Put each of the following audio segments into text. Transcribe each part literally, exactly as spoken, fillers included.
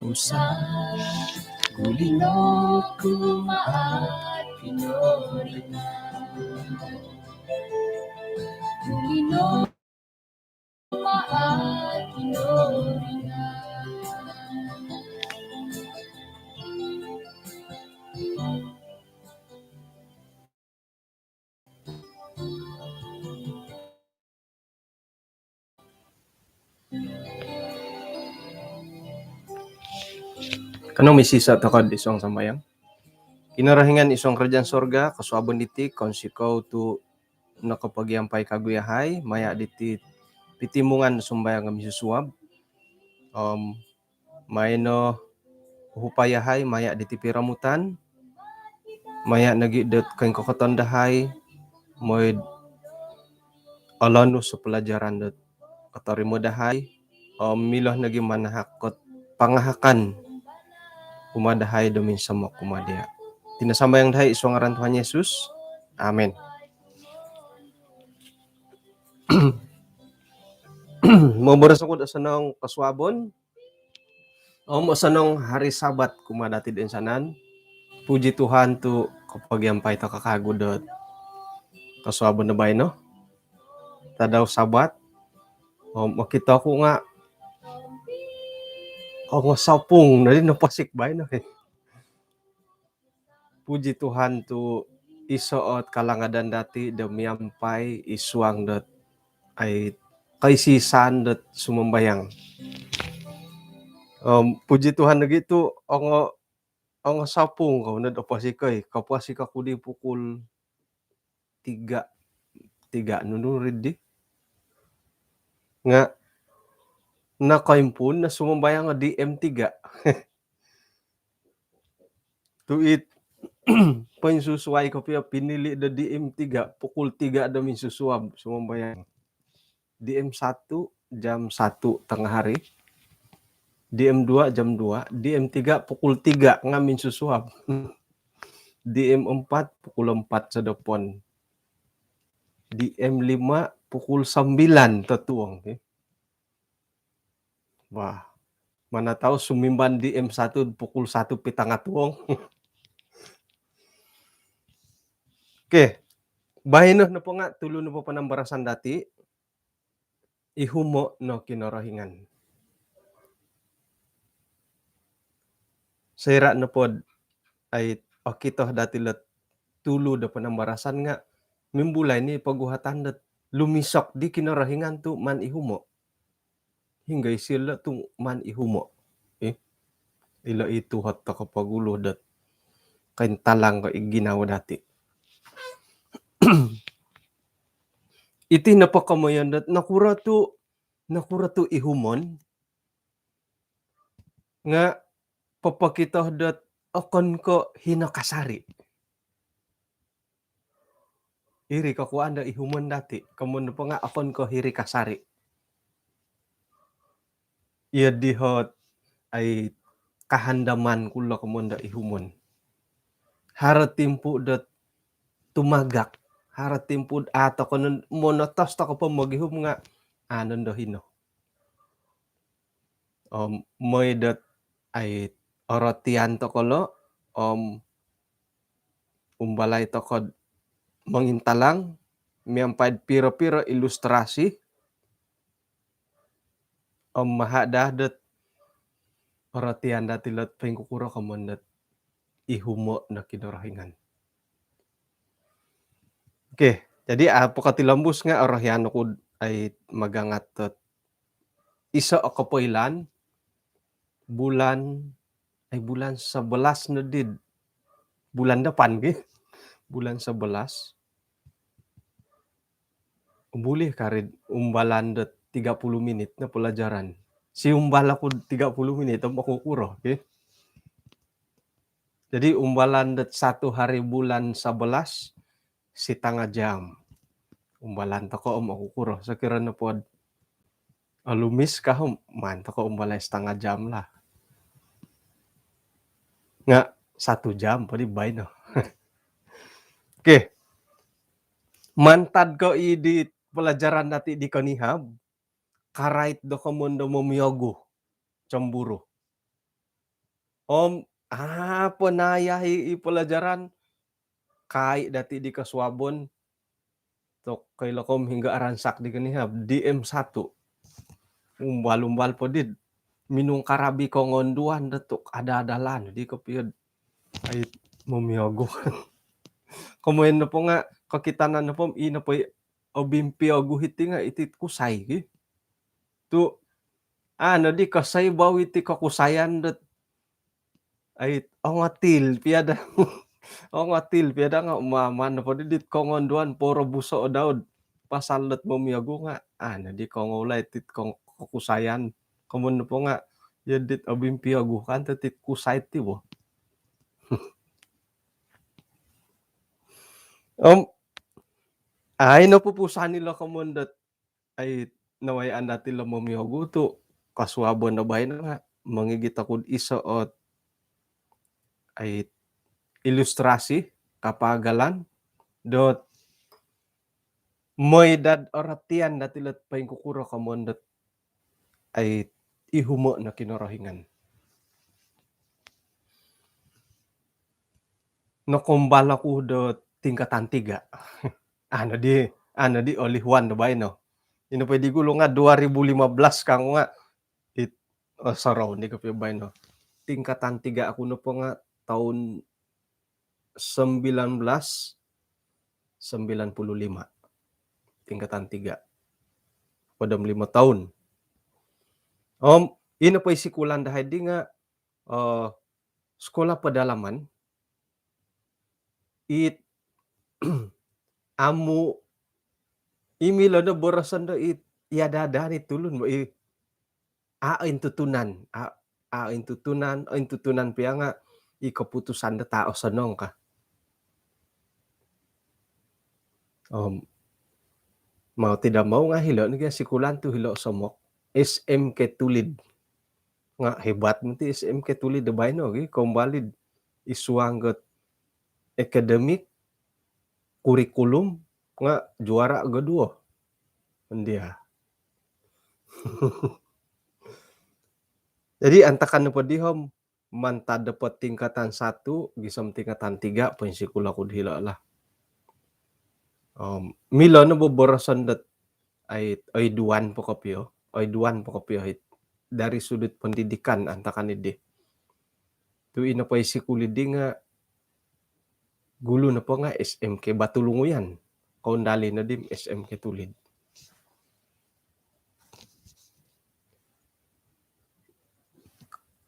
Usa gulino kumaat Kinorohingan. Gulino kumaat Kinorohingan. Kanou misisa' toko'd isuang sambayang. Kinorohingan isuang karajaan sorga, kosuabon diti kounsikou tu' nokopogiampai kagu iyahai maya' diti pitimungan sambayang om misusuab. Om maino uhupai iyahai maya' diti piromutan, maya' nogi' dot koingkokoton dahai moi'd olonus o palajaran dot kotorimo dahai, om milo nogi' manahak dot pangahakan kumaa dahai do minsomok kumaa diya'. Iti no sambayang dahai isuang ngaran Tuhan Yesus. Amin. Moboros oku'd osonong kosuabon om osonong hari Sabat kumaa dati'd insanan. Puji Tuhan tu' kopogiampai toko' kagu dot kosuabon do baino, tadau Sabat. Om okito ku nga' ongosopung nodi noposik baino. Puji Tuhan tu' iso' ot kalangadan dati' do miampai isuang dot ai kaisisan dot sumambayang. Om puji Tuhan nogi' tu' ongo ongosopung kou nod oposik oi. Koposik oku di pukul tiga, tiga nunu ri di. Nga' nokoimpuun no sumambayang o D M tiga. Tu' it poinsusuai kopio pinili' do D M tiga, pukul tiga do minsusuab sumambayang. D M satu jam satu tengah hari, D M dua jam dua, D M tiga pukul tiga nga' minsusuab. D M empat pukul empat sodopon. D M lima pukul sembilan totuong, okey. Wah, mana tau sumimban D M satu pukul satu pitanga tuong. Okey. Baino nopo nga' tulu nopo panambarasan dati', ihumo' no Kinorohingan. Soira' nopod ai okito dati' lot tulu do panambarasan nga' mimbulai ni poguhatan dot lumisok di Kinorohingan tu' maan ihumo'. Hinggo isio lo' tu' maan ihumo'. Eh, ilo i tuhot toko' pogulu dot kointalang ko' i ginawo dati'. Iti nopo komoyon dot nokuro tu', nokuro tu' ihumon nga' popokito dot okon ko' hino kasari'. Iri kokuaan do ihumon dati', komoyon nopo nga' okon ko' hiri kasari'. Iyo dihot ai kahandaman ku lo komoyon do ihumon. Haro timpu' dot tumagak, haro timpu' dot a' toko' non monotos toko' po mogihum nga' a' nondo hino. Om moi dot ai orotian toko' lo', om umbalai toko'd mongintalang miampai'd piro-piro ilustrasi, om maha' daa dot orotian dati' lot poingkukuro komoyon dot ihumo' no Kinorohingan. Okey, jadi a' po kotilombus nga' orohian oku'd ai magangat dot iso' o kopoilaan, bulan, ai bulan sebelas nodi'd bulan depan gi. Bulan sebelas. Buli kari'd umbalan dot tiga puluh minit no pelajaran. Si umbal aku tiga puluh minit om aku kuro, okay? Jadi umbalan dot satu hari bulan sebelas, setengah jam. Umbalan toko om aku kuro, sekiranya pod olumis kah om, maan toko umbalai setengah jam lah. Nga satu jam podi baino. Okay. Mantad ko i di pelajaran dati di konihab, karait do komoyon do momioguh, cemburu. Om apa naya i, i pelajaran kai dati di kosuabon, tok koilo kom hingga aransak di konihab, D M satu. Umbal-umbal podi minung karabi kongonduan do tok ada-ada lan di kopio. Ai, momioguh. Komoyon nopo nga kokitanan nopo, i nopo i obimpioguh iti nga iti kusai ki. Tu ano di kasai bau iti kokusayan dot, ai, ongotil piada. Ongotil piada nga maman nopo di dit kongonduan poro buso o daud. Pasal dot momioguh nga ano di kongolai tit kong kokusayan. Komoyon nopo nga ya dit obimpioguh kan tit kusai ti bo. Om ai nopupusan ilo komoyon dot ai nawayaan dati lo momioguh tu kosuabon do baino nga mongigit oku iso ot ai ilustrasi kapagalan dot moi dot orotian dati lot poingkukuro komoyon dot ai ihumo no Kinorohingan. Nokombal oku do tingkatan tiga. Ano di, ano di olihuan do baino. Ino po di gulu nga dua ribu lima belas kang nga it, oh, sorou ni kopio baino. Tingkatan tiga aku nopo nga tahun sembilan belas sembilan puluh lima. Tingkatan tiga. Podom lima tahun. Om ino po isi kulan dahai di nga, eh, sekolah pedalaman. It amu imilo no boroson do it ya dada ni tulun bo i a intutunan, a, a intutunan, a intutunan pia nga i keputusan do ta osonong ka. Om mau tidak mau nga hilo ni sikulan tu hilo somok S M K Tulid. Nga hebat menti S M K Tulid do baino gi kombal id isuang got akademik kurikulum nga juara goduo. Ndia. Jadi antakan nopo di om mantad dapat tingkatan satu gisom tingkatan tiga poinsikul oku dihilo lah. Om milo no boboroson dot ai oiduan po kopio, oiduan po kopio it dari sudut pendidikan antakan idi. Tu ino po isikul idi nga gulu nopo nga S M K Batulunguyan. Koundali no di S M K Tulid.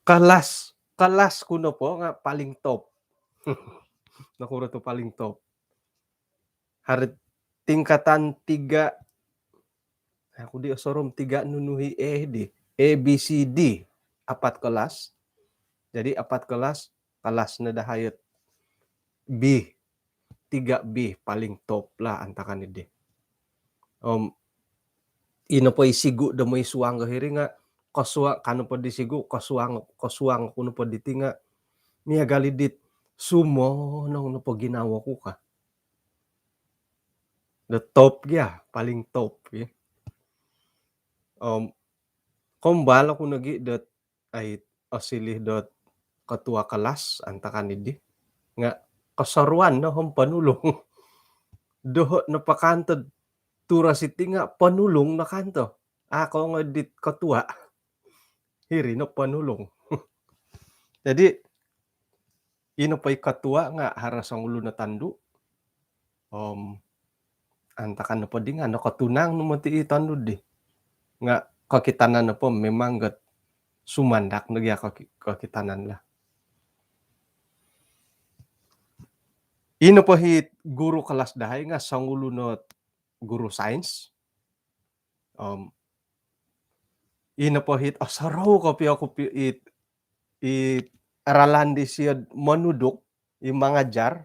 Kelas, kelas ku nopo nga paling top. Nokuro tu paling top? Hari tingkatan tiga, aku di osorom tiga nunu hi eh di A B C D, apat kelas. Jadi apat kelas, kelas no dahai ot B, tiga B paling top lah antakan idi. Om ino po isigu do moi suang go hiri nga kosuang kanu po disigu kosuang kosuang kuno po diti nga miagal idit sumonong nopo ginawo ku ka. The top gia, paling top gia. Om kombal oku nogi dot ai osilih dot ketua kelas antakan idi nga kosoruan no om ponulung. Doho no pakanto turas iti nga ponulung no kanto. Ako ngodit ketua. Hiri no ponulung. Jadi ino po i ketua nga haro songulun o tondu. Om antakan nopo di nga nokotunang no moti i tondu di. Nga kokitanan nopo memang got sumandak no gia kokitanan lah. Ino po hi guru kelas dahai nga songulun o guru sains. Om Ino po hit, oh, sorou kopio ku pi-, it, it ralan disio monuduk, i mangajar,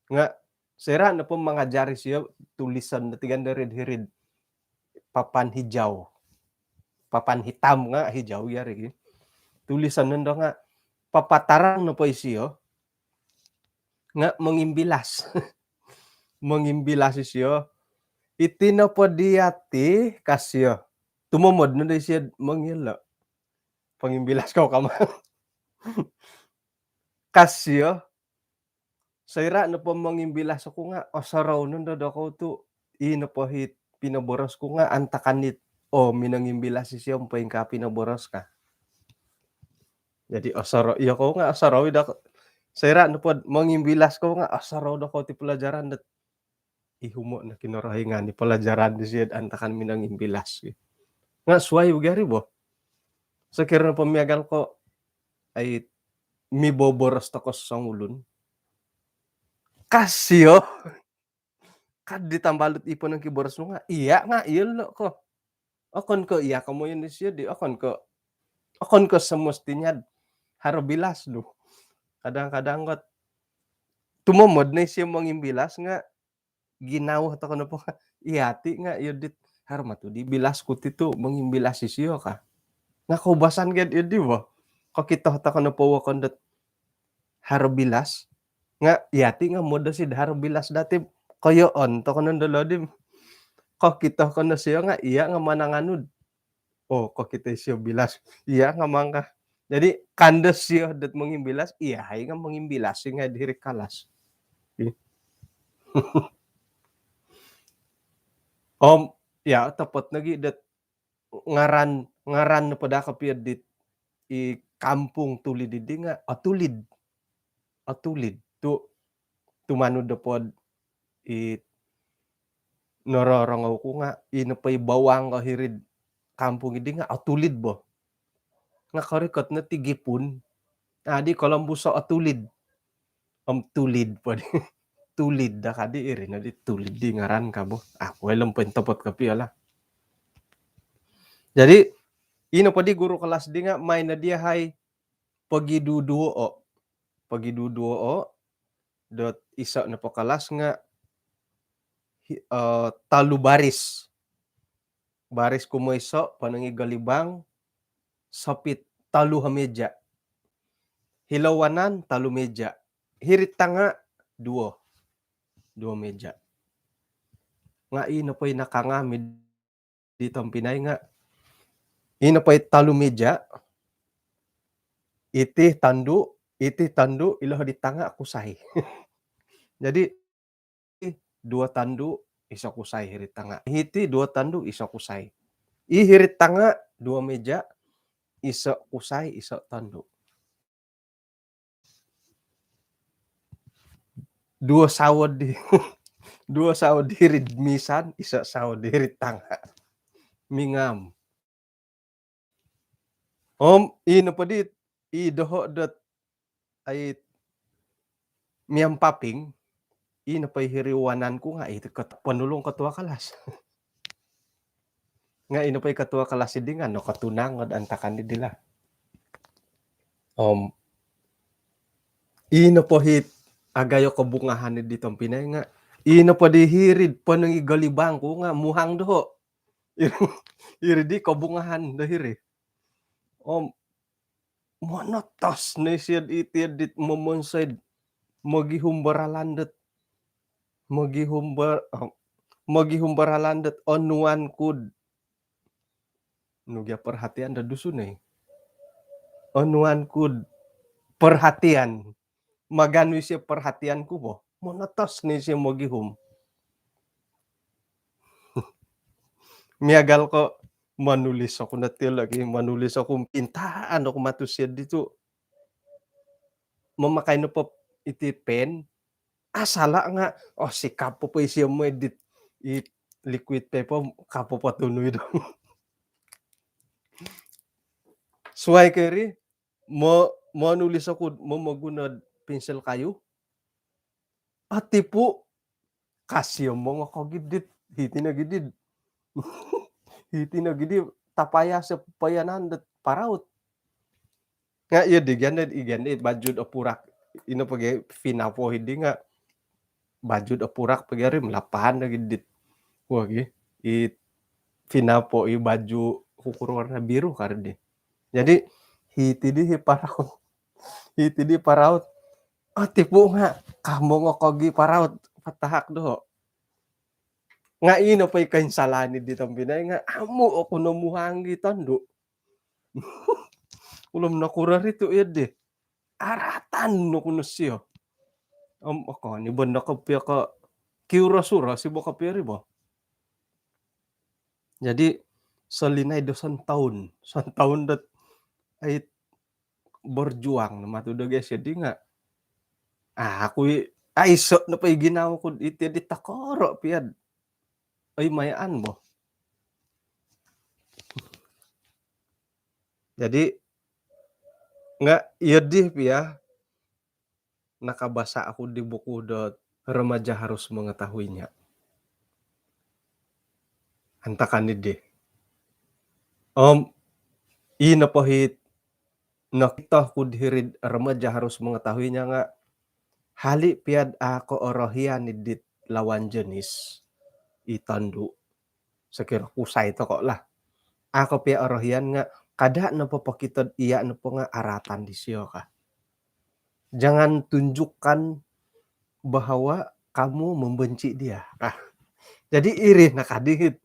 nga soira nopo mangajar isio, tulisan do tigan do rid hirid papan hijau. Papan hitam nga hijau ya rigi. Tulisan nondo nga papatarang nopo isio nga mongimbilas. Mongimbilas isio. Iti nopo diati kasio. Tumomod nondo isio mongilo. Pongimbilas kou kama. Kasio. Soira nopo mongimbilas oku nga osorou nondo dokou tu i nopo hit pinoboros ku nga antakan it, oh, minongimbilas isio om poingkaa pinoboros ka. Jadi osorou, iyo kou nga osorou i dokou. Soira nopo mongimbilas kou nga osorou dokou ti pelajaran dot ihumo no Kinorohingan i pelajaran disio antakan minongimbilas. Nga suai bo gari bo. Sokiro nopo miagal ko, ai, miboboros toko songulun. Kasio. Kad ditambalut ipo nang kiboros nu nga, iya nga, iyo lo ko. Okon ko iya komoyon disio di, okon ko, okon ko semestinya haro bilas do. Kadang-kadang kot tumomod no isio mongimbilas nga ginawo toko nopo nga, iya ti nga, iyo dit, haro matu di bilas ku ti tu mongimbilas isio ka. Nga koubasan gad iyo di bo. Kokito toko nopo wokon dot haro bilas. Nga iya ti nga modosi do haro bilas dati, koyoon toko nondo lo di. Kokito kono sio nga iya nga mananganud. Oh, kokito isio bilas. Iya nga mangka. Jadi kando sio dot mongimbilas, iya hai nga mongimbilas, ingai diri kalas. Ih. Om, ya, topot nogi dot ngaran, ngaran nopo daa kopio dit i kampung Tulid didi nga Otulid. Otulid. Tu, tumanud dopod i nororongou ku nga, i nopo i bawang ko hiri'd kampung idi nga Otulid bo. Nga korikot no ti Gipun. Adi Kolombuso Otulid. Om Tulid po di. Tulid daa kadi, iri no di Tulid di ngaran ka bo. Aku elom pointopot kopio lah. Jadi, ino po di guru kelas di nga main no dia hai pogiduduo. Pogiduduo dot iso nopo kelas nga hi-, eh, tolu baris. Baris kumoiso, ponong i golibang, sopit, tolu ho meja. Hilo wanan, tolu meja. Hiri tanga, duo. Duo meja. Nga i nopo i nakangam i di tompinai nga, i nopo i tolu meja, iti tondu, iti tondu, ilo di tanga kusai. Jadi, duo tondu, iso kusai hiri tanga. Hiti duo tondu, iso kusai. I hiri tanga, duo meja, iso kusai, iso tondu. Duo sawo di, duo sawo di hiri misan, iso sawo di hiri tanga. Mingam. Om, i nopo di, i doho dot, ai, miampaping, i nopo i hiri wanan ku nga, i ket-, penulung ketua kelas. Nga i nopo i ketua kelas idi nga nokotunang od antakan didi lah. Om, i nopo hit agayo kobungahan di tompinai nga, i nopo di hiri'd ponong i golibang ku nga muhang doho. Iri, iri di kobungahan do hiri. Om, monotos no isio iti dit momonsoi'd mogihum do ralan dot, mogihum do, eh, mogihum do ralan dot onuan kud. Nu gia perhatian do Dusun, eh. Onuan kud perhatian. Maganu isio perhatian ku bo. Monotos no isio mogihum. Miagal ko manulis oku no ti lagi, manulis oku, pintaan oku matu sio di tu. Mamakai nopo iti pen, asala nga, oh, sikap po isio mooi dit, i liquid paper, kapo po tunui do. Suai ko iri, mo-, monulis oku momoguno pinsil kayu. Atipu, kasio mongokogidit, hiti no gidit. Hiti no gidit, tapayas o poiyanan dot paraut. Nga' iyo di ganda, i ganda baju do purak. Ino pogi finapo hidi nga' baju do purak pogi ri malapan lagi dit. Wah gi, i finapo i baju kukur warna biru kari di. Jadi hiti di hi paraut. Hiti di paraut. Ah, tipu nga' kamong oku gi paraut patahak doho'. Nga' ino po i koinsalaan di tompinai nga' amu' oku no muhang i tondu'. Ulom nokuro ri tu' iyo di. Aratan oku no sio. Om okon i bo nokopio ko kiuros-uros i bo kopio ri bo. Jadi solinaid do sontoun, sontoun dot ai berjuang no matu do ges jadi nga'. Ah, aku i, aiso' nopo i ginawo ku iti di tokoro' piad. Ai mayaan bo. Jadi nga' iyo di pia nakabasa' aku di buku dot Remaja Harus Mengetahuinya. Antakan di. Om ino po hit nokito ku di hiri'd Remaja Harus Mengetahuinya nga' hali' piad a' ko orohian i dit lawan jenis i tondu'. Sokiro kusai toko' lah. A' ko pia orohian nga' kada' nopo pokito'd iya' nopo nga' aratan disio ka. Jangan tunjukkan bahawa kamu membenci dia ka. Jadi iri nakadi hit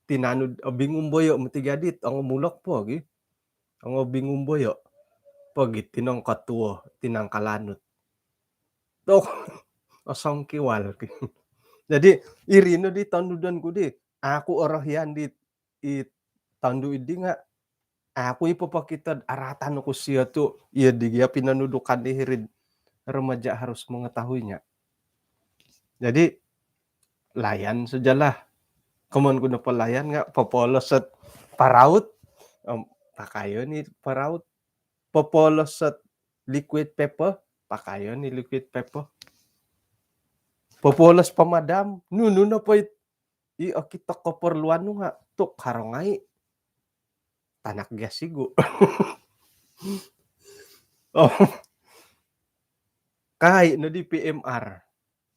tinanud obingumboyo' moti gadit ongo mulok po gi. Ongo bingumboyo' pogi tinongkot tuo tinangkalanut. Tok osongkiwal. Jadi iri no di tondudon ku di. Aku orohian di i tondu' idi nga' aku i popokito'd aratan oku sio tu' iyo di gia pinonudukan di hiri'd Remaja Harus Mengetahuinya. Jadi layan sajalah. Komon ku nopo layan nga' popolos ot paraut, om, pakayon i paraut. Popolos ot liquid paper, pakayon i liquid paper. Popolos pemadam, nunu nopo i, i okito keperluan nu nga' tu' haro ngai' tanak gas igu. Oh. Kai no di P M R.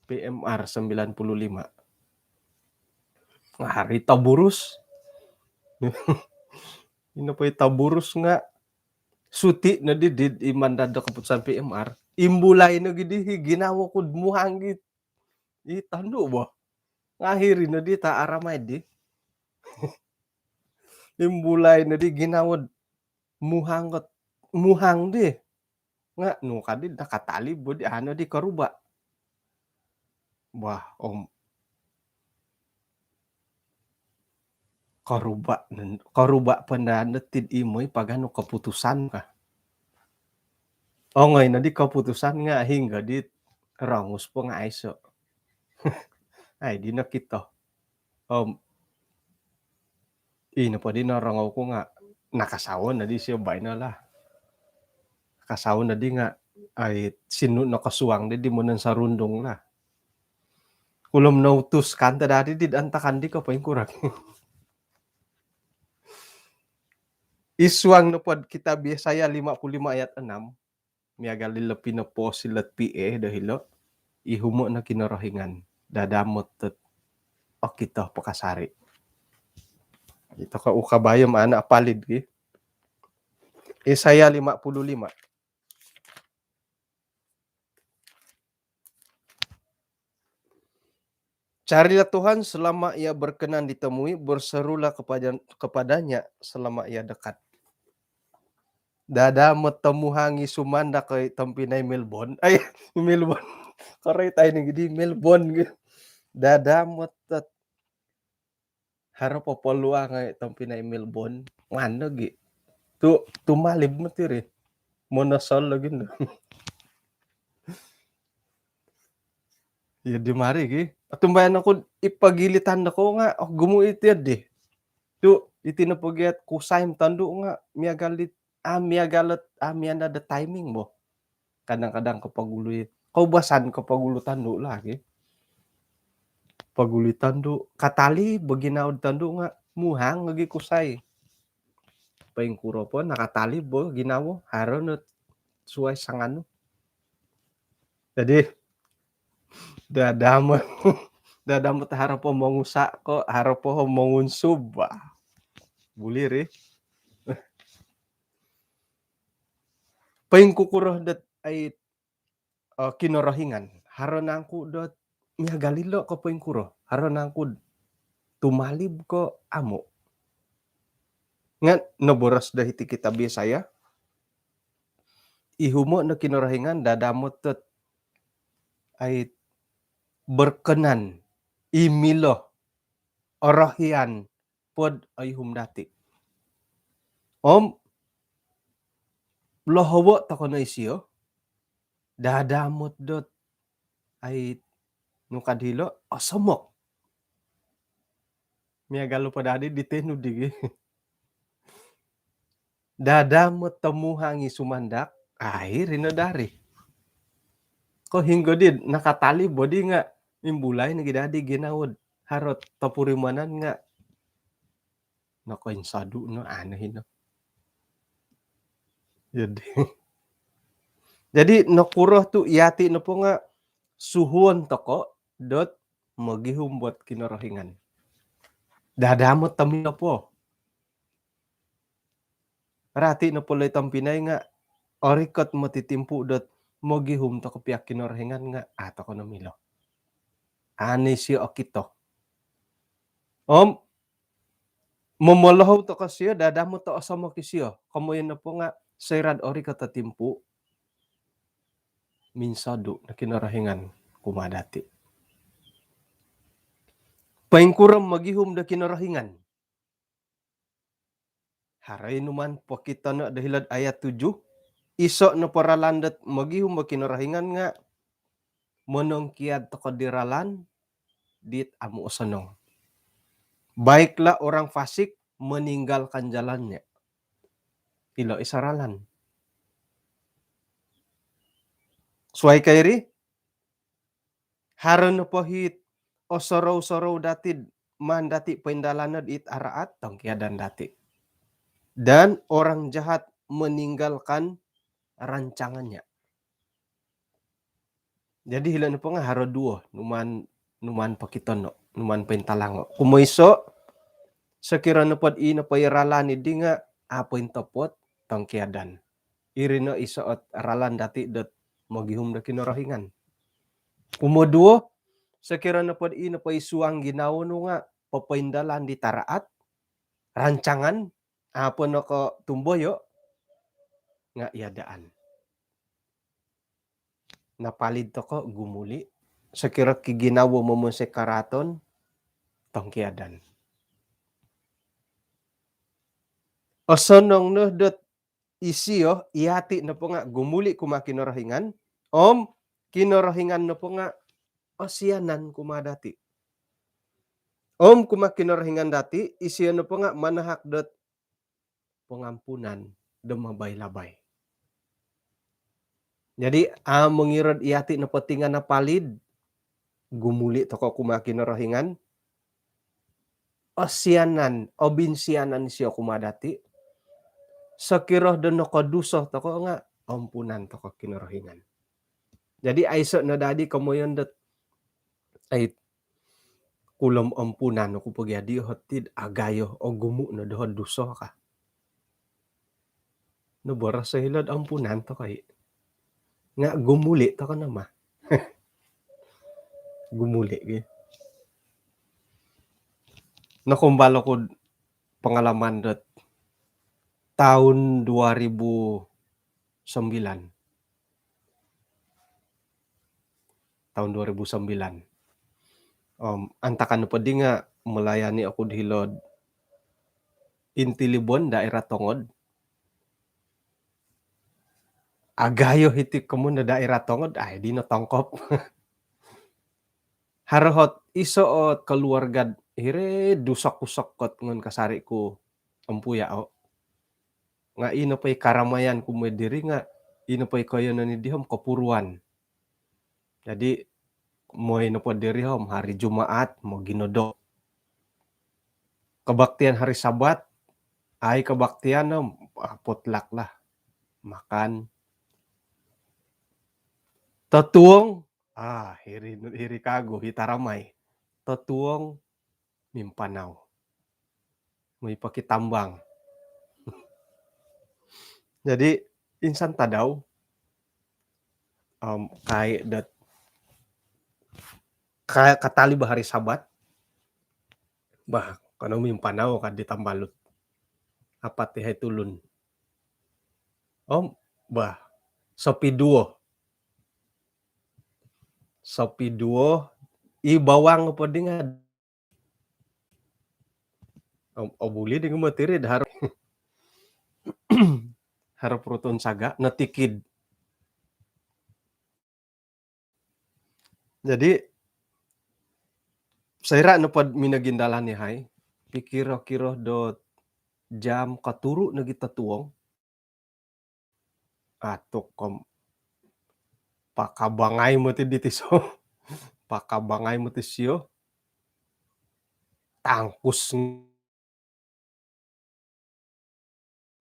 P M R sembilan puluh lima. Hari taburus. Ino po i taburus nga' suti no di, di iman dado keputusan P M R. Imbulai no gidi hi ginawo ku muhang gi i tondu' bo. Nga' hiri no di ta aramai di. Imbulai no di ginawo'd muhang kot, muhang di. Nga' nu kadi nakatalib bo di, anu di koruba'. Wah, om. Koruba', koruba' po nda ndo tid imoi paganu keputusan ka. Ongoi no di keputusan nga' hinggo di rongus po nga' aiso'. Ai di nokito. Om ino po di norongou ku nga' nakasawo no di sio baino lah. Nakasawo no di nga' ai sinu nokosuang di di monon sarundung lah. Ulom noutus kan tadadi di antakan di ko poingkurak. Isuang nopod kitab Yesaya lima puluh lima ayat enam. Miagal ilo pinopos ilot P A do hilo, ihumo' no Kinorohingan dadamot dot okito po kasari'. Ito ko ukabayo ma anak palid ki. Yesaya lima puluh lima. Carilah Tuhan selama ia berkenan ditemui, berserulah kepada, kepadanya selama ia dekat. Dadamot tomuhang i sumandak oi tompinai Melbourne. Ai, Melbourne. Koroi tai ni gidi Melbourne gi. Dadamot tot haro po peluang oi tompinai Melbourne. Ngan lagi. Tu, tumalib mati ri. Monosol lagi no. Iyo di mari gi. Tumbayaan oku i pogilitan dokou nga', oh, gumu' iti di. Tu, iti no pogiat kusai om tondu' nga' miagal di, ah, miagal ot, ah, miagal do timing bo. Kadang-kadang ko pogulu i, koubasan ko pogulu tondu' lagi. Pogulu i tondu', katalib bo ginawo'd tondu' nga' muhang lagi kusai. poingkuro po, nakatalib o ginawo, haro no suai sanganu. Jadi, dadamot, dadamot haro po mongusa' ko, haro po mongunsub. Bah, buli ri. Poingkukuro dot ai eh, Kinorohingan. Haro nangku dot miagal ilo ko poingkuro? Haro nangku tumalib ko amu? Nga noboros do hiti kitab Yesaya, ihumo' no Kinorohingan dadamot dot ai berkenan, i milo, orohian pod oihum dati'. Om lohowo' toko no isio, dadamot dot ai nukad hilo, osomok. Miagal po dadi di tenu digi. Dadamot tomuhang i sumandak, ai rino dari. Ko hinggo di nakatalib o di nga imbulai nogi dadi ginawo do haro topurimanan nga nokoinsodu' no, anu hino. Jadi, jadi nokuro tu' iyati' nopo nga suhuon toko' dot mogihum dot Kinorohingan. Dadamot tomino po. Rati nopo loi tompinai nga orikot moti timpu dot mogihum toko' pia Kinorohingan nga a' toko' no milo. A' no isio okito. Om momolohou toko' sio, dadamot toko' osomok isio. Komoyon nopo nga soira'd orikot o timpu, minsodu' no Kinorohingan kumaa dati'. Poingkuro mogihum do Kinorohingan? Haro i numaan pokitono' do hilo'd ayat tujuh, iso' nopo ralan dot mogihum o Kinorohingan nga' monongkiad toko' di ralan dit amu' osonong. Baiklah orang fasik meninggalkan jalannya. Ilo iso' ralan. Suwai ko iri, haro nopo hit osorou-sorou dati'd maan dati' poindalano'd it araat, tongkiadan dati'. Dan orang jahat meninggalkan rancangannya. Jadi hilo nopo nga' haro duo numaan, numaan pokitono', numaan pointalango'. Kumoiso', sokiro nopod ii nopo i ralan iddi nga' a' pointopot, tongkiadan. Iri no iso' ot ralan dati' dot mogihum do Kinorohingan. Kumoduo, sokiro nopod ii nopo i suang ginawo nu nga' popoindalan di taraat, rancangan, a' po nokotumboyo', nga' iadaan. Napalid toko', gumuli', sokiro ki ginawo momonsoi karaaton, tongkiadan. Osonong no dot isio, iyati' nopo nga' gumuli' kumaa Kinorohingan, om Kinorohingan nopo nga' osianan kumaa dati'. Om kumaa Kinorohingan dati', isio nopo nga' manahak dot pongampunan do mabai-labai. Jadi, a' mongiro'd iyati' nopo ti nga' napalid, gumuli' toko' kumaa Kinorohingan, osianan, obinsianan isio kumaa dati', sokiro do nokoduso toko' nga' ompunan toko' Kinorohingan. Jadi, aiso' no dadi komoyon dot, ai, kulom ompunan oku pogi adi' hotid agayo, ogumu' no doho'd duso ka. Noboros o hilo'd ompunan toko' i'. Nga' gumuli' toko' no ma. Gumuli' gi. Nokoumbal oku'd pangalaman dot tahun dua ribu sembilan. Tahun dua ribu sembilan. Om antakan nopoddi nga' melayani oku'd hilo'd Intilibon, daerah Tongod. Agayo hiti komoyon do daerah Tongod, ai, dino tongkop. Haro hot iso' ot koluarga'd hiri'd dusok-usok kot ngoyon kasari' ku ompuya' o. Nga' ino po i karamayan ku moi diri nga' ino po i koiyonon iddi om kopuruan. Jadi, moi nopo diri om hari Jumaat, moginodop. Kebaktian hari Sabat, Ai kabaktian om, ah, potluck lah. Makan. Totuong, ah, hiri, hiri kagu, hitaramai. Totuong, mimpanau. Moi pokitambang. Jadi, insan tadau, om, kai dot, kai katalib hari Sabat, bah, kanou mimpanau ka di tambalut. Apat iyahai tulun. Om, bah, sopiduo. Sopiduo, i bawang po di nga, om, obuli di nga motiri, haro, haro proton saga, notikid. Jadi, soira nopo do minogindalan iyahai, pikiro-kiro do jam koturu nogi totuong. Atuk kom. Pakabangai moti di tiso. Pakabangai moti sio. Tangkus.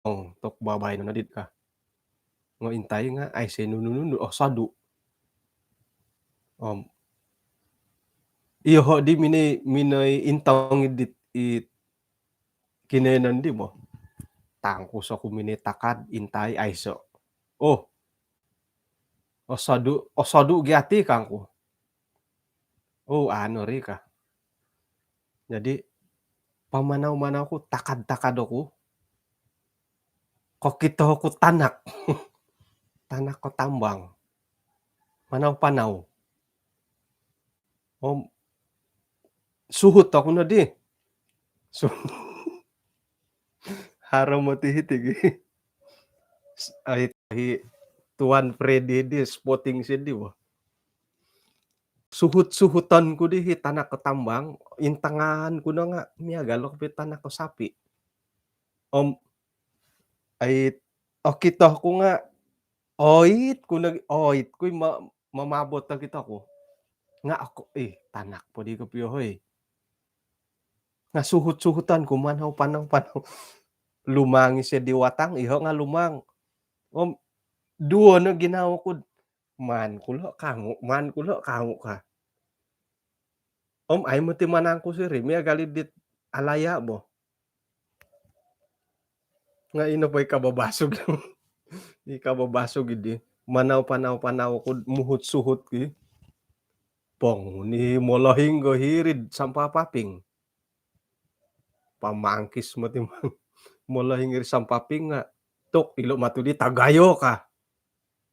Ong, tok babai no nadit ka. Ngo intai nga, ai se nunu-nunu, oh, sodu. Om. Iyo ho di minoi, minoi intong dit, it kinoyonon di mo. Tangkus oku minoi takad, intai, aiso. Oh. Osodu, osodu giati kangku. Oh, anu ri ka. Jadi, pamanau-manau ku, takad-takad oku. Kokito oku tanak. Tanak kotambang. Manau-panau. Om, suhut oku no di. Su-, haro moti hiti gi. Ai, hi Tuan Freddy di spotting sidi bo. Suhut-suhuton ku di hi tanak kotambang, intangan ku no nga miagal oku pi tanak kosapi. Om, ai, okito ku nga, oit ku no, oit ku ma-, mamabot okito ku. Nga oku, ih, tanak po di kopio hoi. Nga suhut-suhuton ku manau-panau-panau. Lumang isio di watang, iho nga lumang. Om, duo no ginawo ku, maan ku lo kangu, maan ku lo kangu ka. Om, ai moti manangkus iri, miagal i dit alaya bo. Nga ino po i kababasug. I kababasug idi. Manau-panau-panau ku muhut-suhut ki. Pong ni molohing go hiri'd sampapaping. Pamangkis moti molohing iri sampaping nga. Tuk, ilo matu di tagayo ka.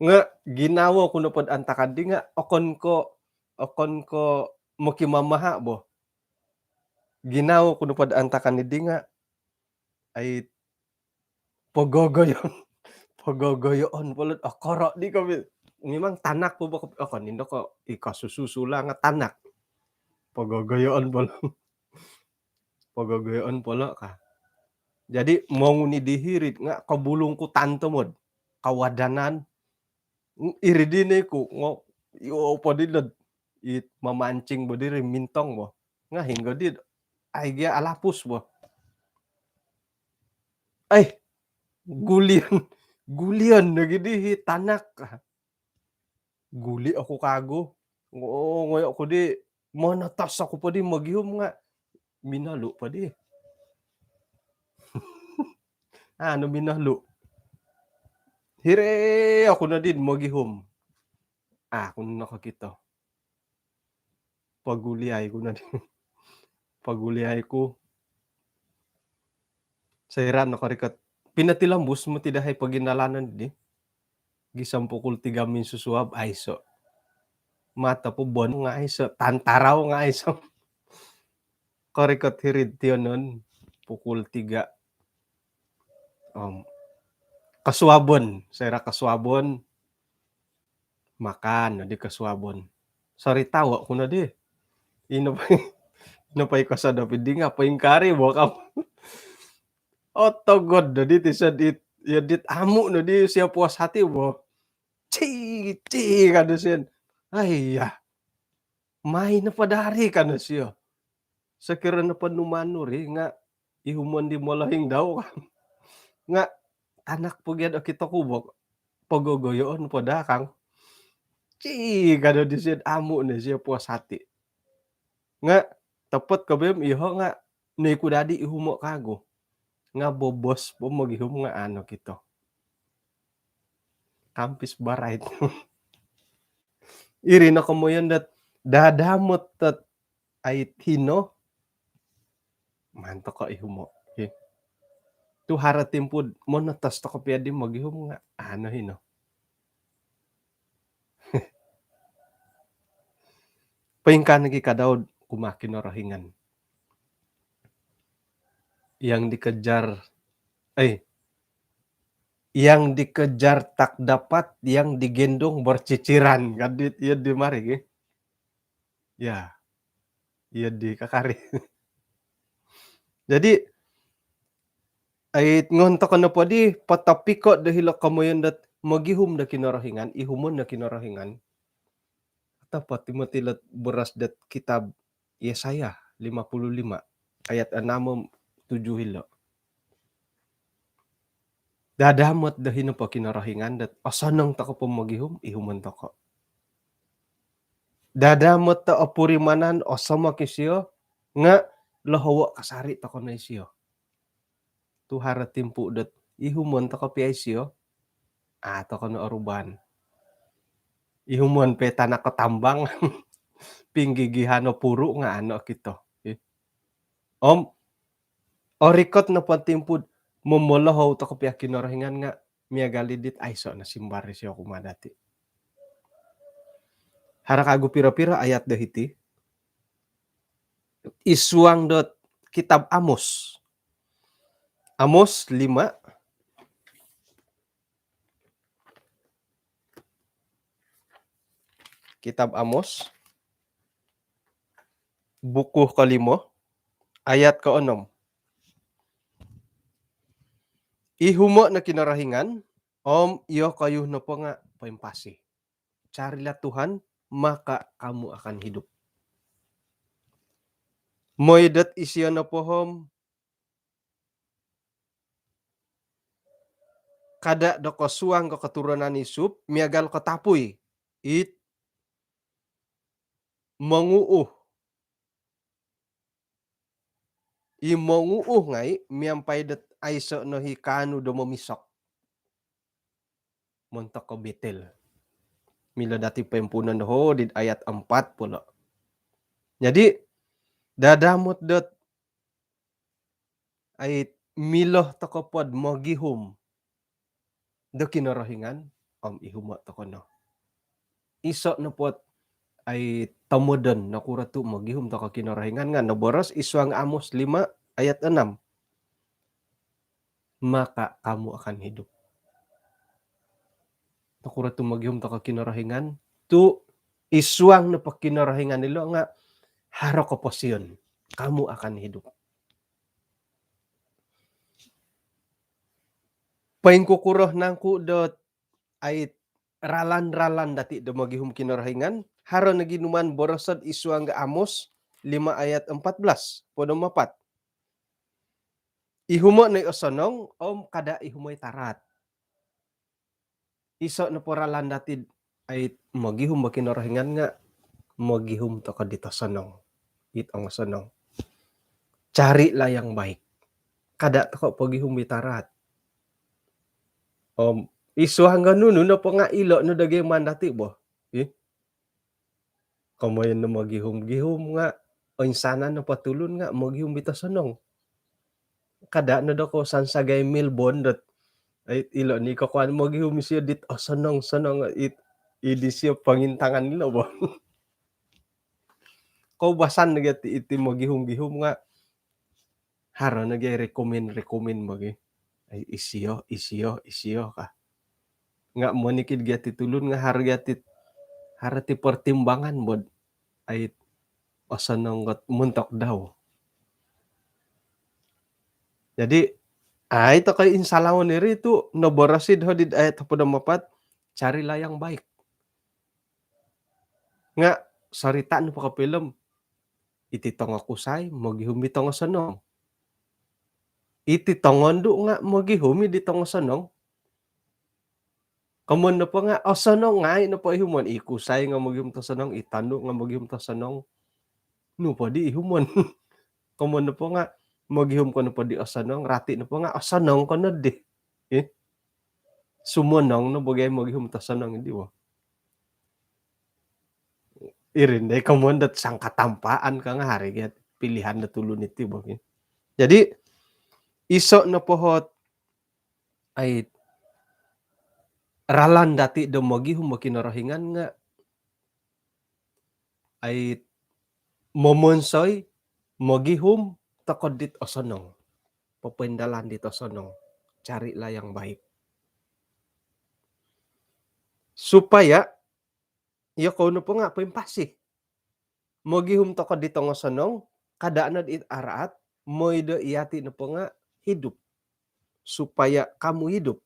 Nga ginawo ku nopo do antakan di nga okon ko, okon ko mokimamaha bo. Ginawo ku nopo do antakan di nga, ai, pogogoyon. Pogogoyon po lo do okoro di kopi. Memang tanak po bo ko, okon indo ko i kosusu-susu lah nga tanak. Pogogoyon po lo. Pogogoyon po lo ka. Jadi, monguni di hiri'd nga kobulung ku tantomod. Kawadanan. Iri di ni ku, ngo, iyo po di lo. It mamancing bo diri mintong bo. Nga hinggo di, ai gia alapus bo. Ai, gulion, gulion nogi di hi tanak. Guli oku kagu. Ngo-, ngoyo ku di, monotos oku po di mogihum nga minolu po di. Anu, minolu. Hiri oku no di mogihum. Ah, aku no kokito. Poguliai ku no di. Poguliai ku. Soira nokorikot. Pinotilombus moti dahai pogindalanon di. Gisom pukul tiga minsusuab, aiso. Mato po bon nga aiso. Tantarau nga aiso. Korikot hiri'd tiyonon pukul tiga. Om, kosuabon. Soira kosuabon. Makan no di kosuabon. Soritawo ku no di. Ino po, ino po i kosodop di nga poingkari bo kam. Otogod no di tiso dit, iyo dit amu no di sio puas hati bo. Ci, ci, kanu sio. Aiya. Mai nopo dari kanu sio. Sokiro nopo numaan nu ri nga ihumon di molohing dau kan. Nga' tanak po gia do kito ku bo, pogogoyoon po daa kang. Cii, kado disio, amu' no isio puas hati. Nga' topot ko bo om iyoho' nga' noiku dadi ihumo' kagu. Nga' bobos po mogihum nga' ano kito. Kampis barait. Iri no komoyon dot dadamot dot ai hino, maan toko' ihumo'. Hi. Tu haro timpu'd monotos toko' pia di mogihum nga' ano hino. Poingkaa nogi' ka Daud kumaa Kinorohingan. Yang dikejar, eh, yang dikejar tak dapat, yang digendong berciciran. Kan di, iyo di mari gi. Ya. Iyo di kakari. Jadi, ai ngon toko' nopo di potopiko' do hilo' komoyon dot mogihum do Kinorohingan, ihumon do Kinorohingan. Otopot i moti lot boros dot kitab Yesaya lima puluh lima ayat enam om tujuh hilo'. Dadamot do hino po Kinorohingan dot osonong toko' po mogihum, ihumon toko'. Dadamot do opurimanan, osomok isio, nga' lohowo' kasari' toko' no isio. Tu haro timpu' dot ihumon toko' pia isio, a' toko' no oruban. Ihumon pe tanak o tambang, pinggigihan o puru' nga' ano kito. Om orikot nopo timpu'd momolohou toko' pia Kinorohingan nga' miagal i dit aiso' no simbar isio kumaa dati'. Haro kagu piro-piro ayat do hiti. Id suang dot kitab Amos. Amos lima. Kitab Amos, buku kolimo, ayat koonom. Ihumo' no Kinorohingan, om iyokoyu nopo nga' poimpasi. Carilah Tuhan, maka kamu akan hidup. Moi dot isio nopo om kada' do kosuang ko keturunan Yusuf, miagal ko tapui it monguuh. I monguuh ngai' miampai dot aiso' no i kaanu do momisok montok ko Betel. Milo dati' poimpuunon doho' di ayat empat puluh. Jadi, dadamot dot ai milo toko' pod mogihum do Kinorohingan, om ihumo' toko' no. Iso' nopo ot ai tomodon nokuro tu' mogihum toko' Kinorohingan nga' noboros id suang Amos lima ayat enam. Maka kamu akan hidup. Nokuro tu' mogihum toko' Kinorohingan, tu' id suang nopo Kinorohingan ilo' nga' haro koposion, kamu akan hidup. Poingkukuro nangku' dot ai ralan-ralan dati' do mogihum Kinorohingan, haro nogi numaan boroso'd id suang Amos lima ayat empat belas, hopod om apat. Ihumo' no i osonong, om kada' ihumo' i taraat. Iso' nopo ralan dati'd ai mogihum bo Kinorohingan nga' mogihum toko' dit osonong, it ongosonong. Carilah yang baik. Kada' toko' pogihum i taraat. Om id suang nunu nopo nga' ilo' no do giaman dati' bo. Ih. Komoyon no mogihum-gihum nga' oinsanan nopo tulun nga' mogihum it osonong. Kada' no do ko' sansagai Melbourne dot ai ilo' ni kokuan mogihum isio dit osonong-sonong it, id isio pongintangan ilo' bo. Koubasan nogi iti mogihum-gihum nga' haro nogi rekomen-rekomen bo gi. Ai isio, isio, isio ka. Nga' monikid gia ti tulun nga' haro gia ti, haro ti pertimbangan bod ai osonong ot montok dau. Jadi ai toko' insalawon iri tu' noboros id hodi'd ayat hopod om apat, carilah yang baik. Nga' sorita' nopo ko' pilem, iti tongokusai mogihum i tongosonong. Iti tongondu nga mogihum i di tongosonong. Komoyon nopo nga osonong ngai nopo ihumon, i kusai nga mogihum tosonong, i tanu nga mogihum tosonong. Nu po di ihumon? Komoyon nopo nga mogihum ko nopo di osonong, rati nopo nga osonong ko nodi. Eh? Sumonong no bagai mogihum tosonong di bo. Irin dai komoyon dot sangkatampaan ka nga hari giat pilihan do tulun iti bo. Jadi iso nopo ot ai ralan dati do mogihum bo Kinorohingan nga ai momonsoi mogihum toko dit osonong. Popoindalan dit osonong. Carilah yang baik. Supaya iyokou nopo nga poimpasi. Mogihum toko di tongosonong, kada nod it araat, moi do iyati nopo nga hidup. Supaya kamu hidup.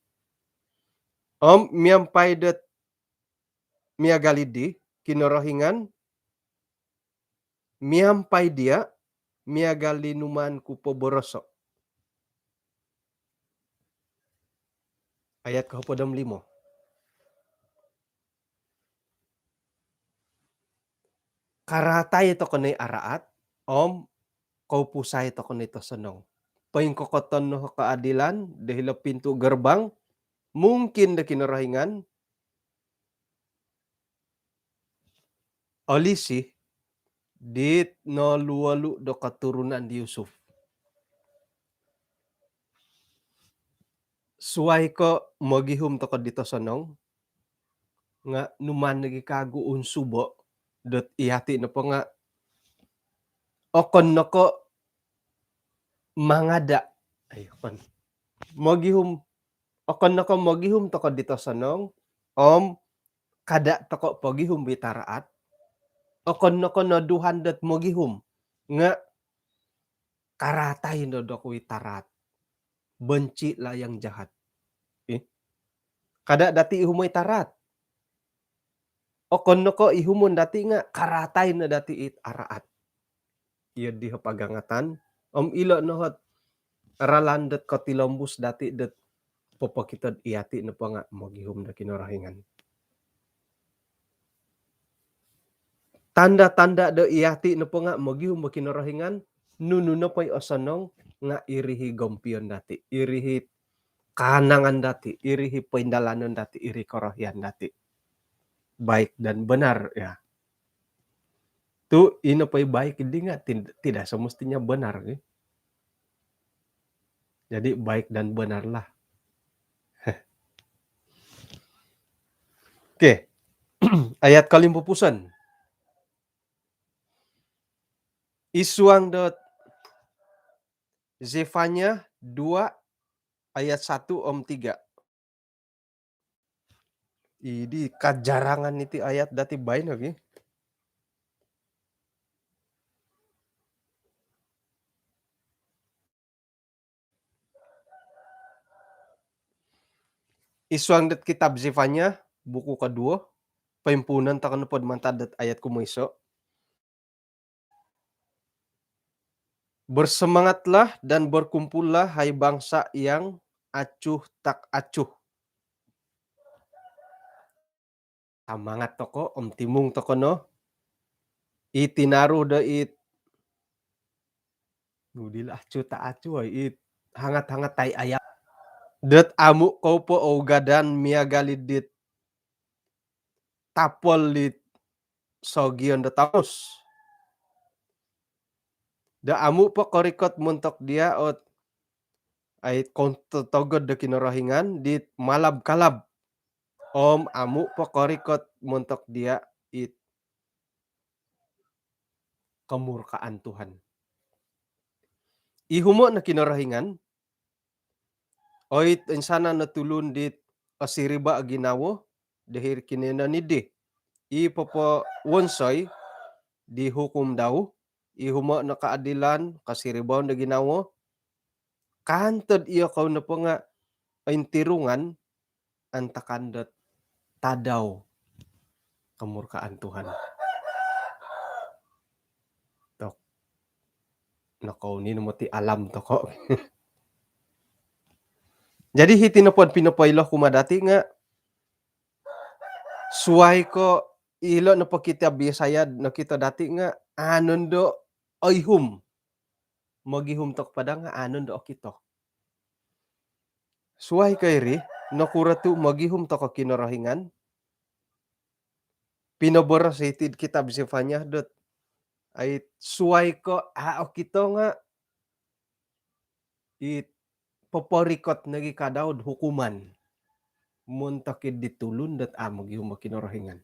Om miampai dot miagal di Kinorohingan, miampai dia, miagal di numaan ku poboroso. Ayat kohopod om limo. Karaatai toko no i araat, om koupusai toko no i tosonong. Poingkokoton no keadilan do hilo pintu gerbang, mungkin do Kinorohingan, olisi dit noluolu do keturunan di Yusuf. Suai ko mogihum toko di tosonong, nga numaan nogi kagu unsubo dot iyati nopo nga okon noko mangada. Ai, okon. Mogihum, okon noko mogihum toko di tosonong, om kada toko pogihum it araat, okon noko noduhan dot mogihum, nga karaatai no dokou it araat. Bencilah yang jahat. Eh? Kada dati ihumo it araat. Okon noko ihumon dati nga karaatai no dati it araat. Iyo di hopagangatan, om ilo no ot ralan dot kotilombus dati dot popokito dot iyati nopo nga mogihum do Kinorohingan. Tanda-tanda do iyati nopo nga mogihum do Kinorohingan, nunu nopo i osonong nga iri i gompion dati, iri i kaanangan dati, iri i poindalanon dati, iri korohian dati. Baik dan benar, ya. Tu ino po i baik di nga tid-, tidak semestinya benar, eh. Jadi baik dan benarlah. Oke. Ayat kolimpupuson. Id suang dot Zefanya dua ayat satu om tiga. Idi kajarangan iti ayat dati baino gi. Id suang dot kitab Zefanya, buku koduo, poimpuunon toko nopo mantad dot ayat kumoiso. Bersemangatlah dan berkumpullah, hai bangsa yang acuh tak acuh. Samangat toko om timung toko no. I tinaru do it. Nudil acuh tak acuh, oi, it hangat-hangat tai ayam. Dot amu kou po ougadan miagal dit tapol dit sogion do tamus. Do amu po korikot montok dia ot ai kontotogod do Kinorohingan dit malab-kalab. Om amu po korikot montok dia it kemurkaan Tuhan. Ihumo no Kinorohingan, oi, insanan no tulun dit osiriba o ginawo, do hiri kinoiyonon di i popowonsoi di hukum dau, ihumo no keadilan, kosiribaon do ginawo, kantod iyokou nopo nga ointirungan antakan dot tadau kemurkaan Tuhan. Tok. Nokouni no moti alam toko. Jadi hiti nopo pinopoilo kumaa dati nga suai ko ilo nopo kitab Yesaya nokito dati nga anu ndo oihum. Mogihum toko po daa nga anu ndo okito. Suai ko iri, nokuro tu mogihum toko Kinorohingan? Pinoboros iti kitab Zefanya dot ai suai ko a okito nga i poporikot nogi ka Daud hukuman montok di tulun dot a mogihum o Kinorohingan.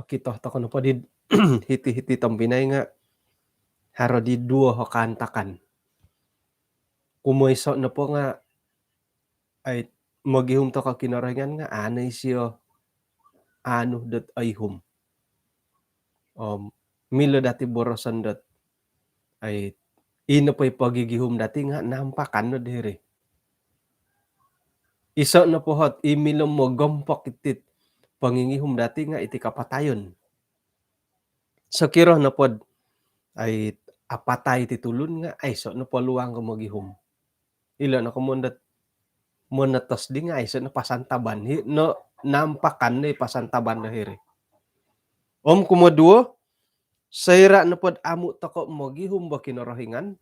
Okito toko nopo di hiti-hiti tompinai nga haro di duo ho kaantakan. Kumoiso nopo nga ai mogihum toko Kinorohingan nga anu isio anu dot oihum. Om milo dati boroson dot ai ino po i pogigihum dati nga nampakan no diri. Iso nopo hot i milo mogompok itit pongingihum dati nga iti kapatayon. Sokiro nopod ai apatai ti tulun nga aiso no poluang ko mogihum. Ilo no komon dot monotos di nga aiso no pasantaban hi no nampakan no i pasantaban do hiri. Om kumoduo, soira nopod amu toko mogihum bo Kinorohingan,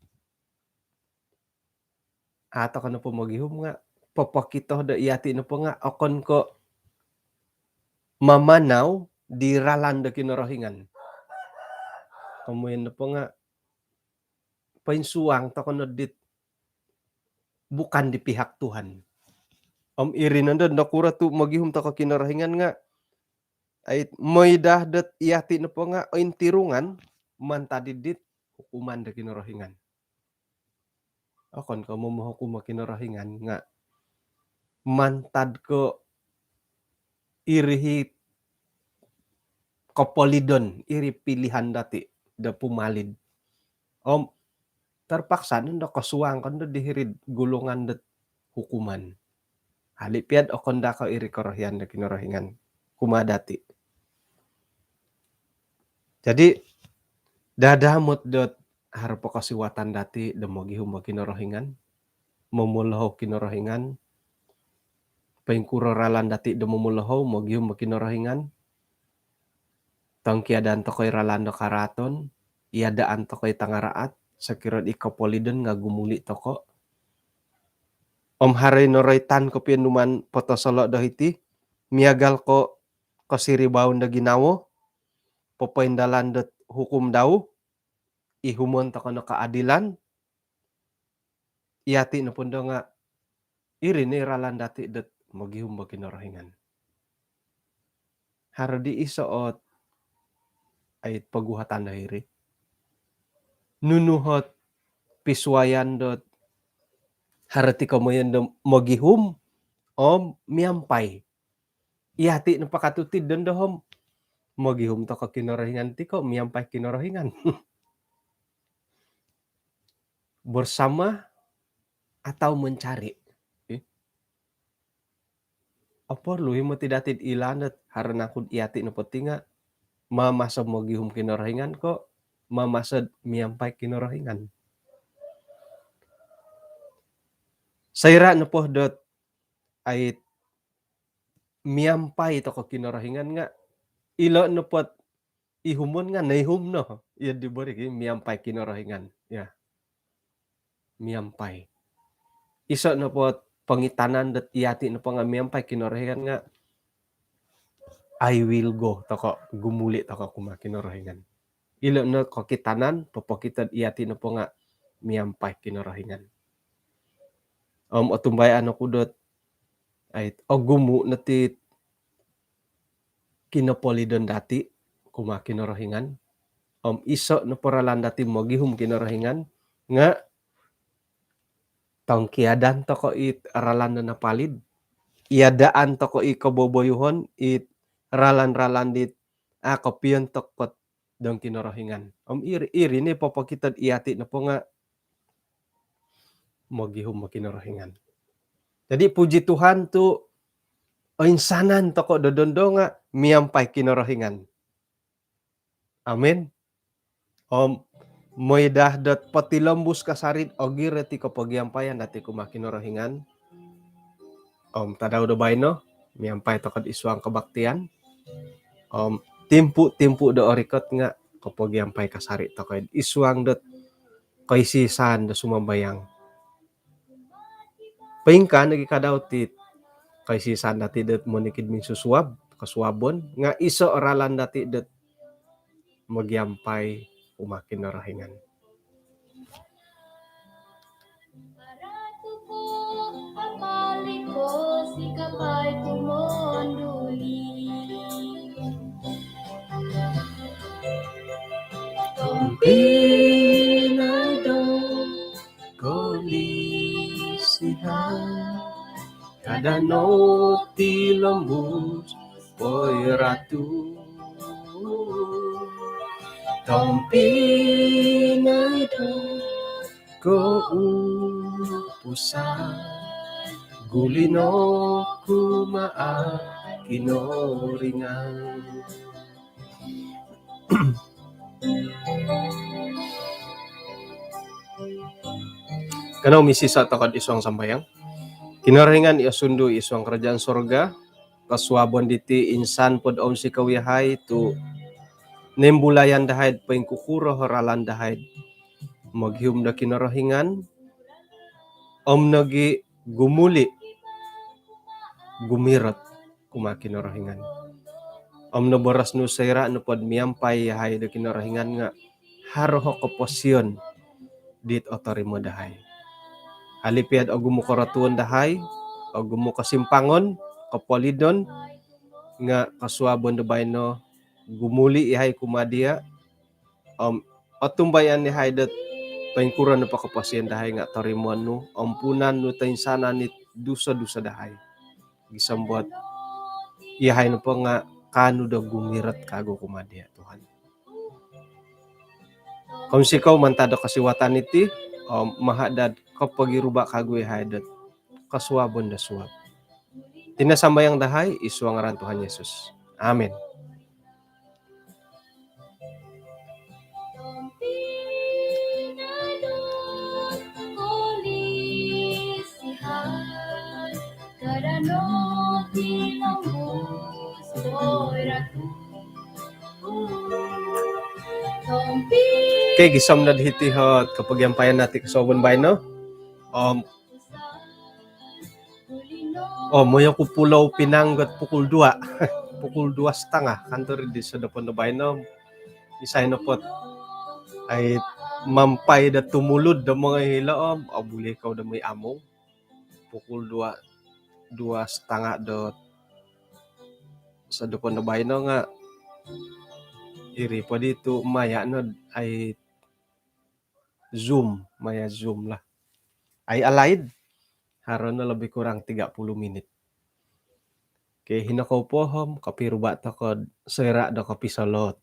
a toko nopo mogihum nga popokito do iyati nopo nga okon ko mamanau di ralan do Kinorohingan. Komoyon nopo nga poinsuang toko no dit bukan di pihak Tuhan. Om iri nondo nokuro tu mogihum toko Kinorohingan nga ai moidah dot iyati nopo nga ointirungan mantad dit hukuman do Kinorohingan. Okon ko momohukum o Kinorohingan nga mantad ko iri hi kopolidon, iri pilihan dati do pumalid. Om terpaksa nondo kosuang kondo di hiri golongan dot hukuman. Hali piad okon daa ko iri korohian do Kinorohingan kumaa dati. Jadi dadamot dot haro po kosiwatan dati do mogihum bo Kinorohingan, momolohou Kinorohingan, poingkuro ralan dati do momolohou mogihum bo Kinorohingan, tongkiadan toko i ralan do karaaton, iadaan toko i tangaraat, sokiro di kopolidon nga gumuli toko. Om haro i noroitan kopio numan potosolo do hiti, miagal ko kosiribaon do ginawo, popoindalan dot hukum dau, ihumon toko no kaadilan, iyati nopo ndo nga iri ni ralan dati dot mogihum bo Kinorohingan. Haro di iso ot ai poguhatan do hiri. Nunu hot pisuayan dot haro ti komoyon do mogihum om miampai. Iyati nopo katuti dondo om mogihum toko Kinorohingan ti ko miampai Kinorohingan. Bersama atau mencari. Eh? Oporlu i moti dati ilaan dot haro nangku iyati nopo ti nga mamaso mogihum Kinorohingan ko mamaso miampai Kinorohingan. Soira nopo dot ai miampai toko Kinorohingan nga ilo nopot ihumon nga noihum no. Iyo di bori ki miampai Kinorohingan. Ya. Miampai. Iso nopot pongitanan dot iyati nopo nga miampai Kinorohingan nga I will go toko, gumuli toko kumaa Kinorohingan. Ilo no kokitanan popokito iyati nopo nga miampai Kinorohingan. Om otumbayaan oku dot ai ogumu no ti kinopolidon dati kumaa Kinorohingan. Om iso nopo ralan dati mogihum Kinorohingan nga tongkiadan toko it ralan do napalid, iadaan toko i koboboyuhon, it ralan-ralan dit a kopiontok kot dong Kinorohingan. Om iri, iri ni popokito iyati nopo nga mogihum bo Kinorohingan. Jadi puji Tuhan tu oinsanan toko dodondo nga miampai Kinorohingan. Amin. Om mooi daa dot potilombus kasari' ogirot i kopogiampaian dati' kumaa Kinorohingan. Om tadau do baino miampai toko' id suang kebaktian. Om timpu-timpu do orikot nga' kopogiampai kasari' toko' id suang dot koisisan do sumambayang. Poingkaa nogi' kadau ti koisisan dati' dot monikid minsusuab, kosuabon, nga' iso' o ralan dati' dot mogiampai kumaa Kinorohingan. Tompinai do kolisihan, kada' no tilombus, oi Ratu. Tompinai do koupusan, guli' no kumaa Kinoringan. Kanou misisa' toko' id suang sambayang. Kinorohingan i osundu id suang karajaan sorga, kosuabon diti insan pod ounsikou iyahai tu' nimbulayan dahai'd poingkukuro o ralan dahai'd mogihum do Kinorohingan om nogi' gumuli', gumirot kumaa Kinorohingan. Om noboros nu soira' nopod miampai iyahai do Kinorohingan nga' haro o koposion dit otorimo dahai. Hali' piya'd ogumu' korotuon dahai, ogumu' kosimpangon, kopolidon, nga' kosuabon do baino gumuli' iyahai kumaa diya', om otumbayaan iyahai dot poingkuro nopo koposion dahai nga' torimoon nu, ompunan nu toinsanan it duso-duso dahai. Gisom dot iyahai nopo nga' kaanu do gumirot kagu kumaa diya', Tuhan. Kounsikou mantad do kosiwatan iti, om maha' dot kopogiruba' kagu iyahai dot kosuabon do suab. Iti no sambayang dahai id suang ngaran Tuhan Yesus. Amin. Okey, gisom nod hiti ot kopogiampaian dati' kosuabon baino. Om oh, mooi oku Pulau Pinang ot pukul dua. Pukul dua setengah kantor di sosodopon do baino. Isai nopo ot ai mampai do tumulud do mongoi hilo' om, oh, buli kou do mooi amung. Pukul dua, dua setengah do sosodopon do baino nga' iri po di tu' maya' no ai Zoom, maya' Zoom lah. Ai alaid, haro no lebih kurang tiga puluh minit. Okey, hino kou po om kopiruba' toko' soira' do kopisolot.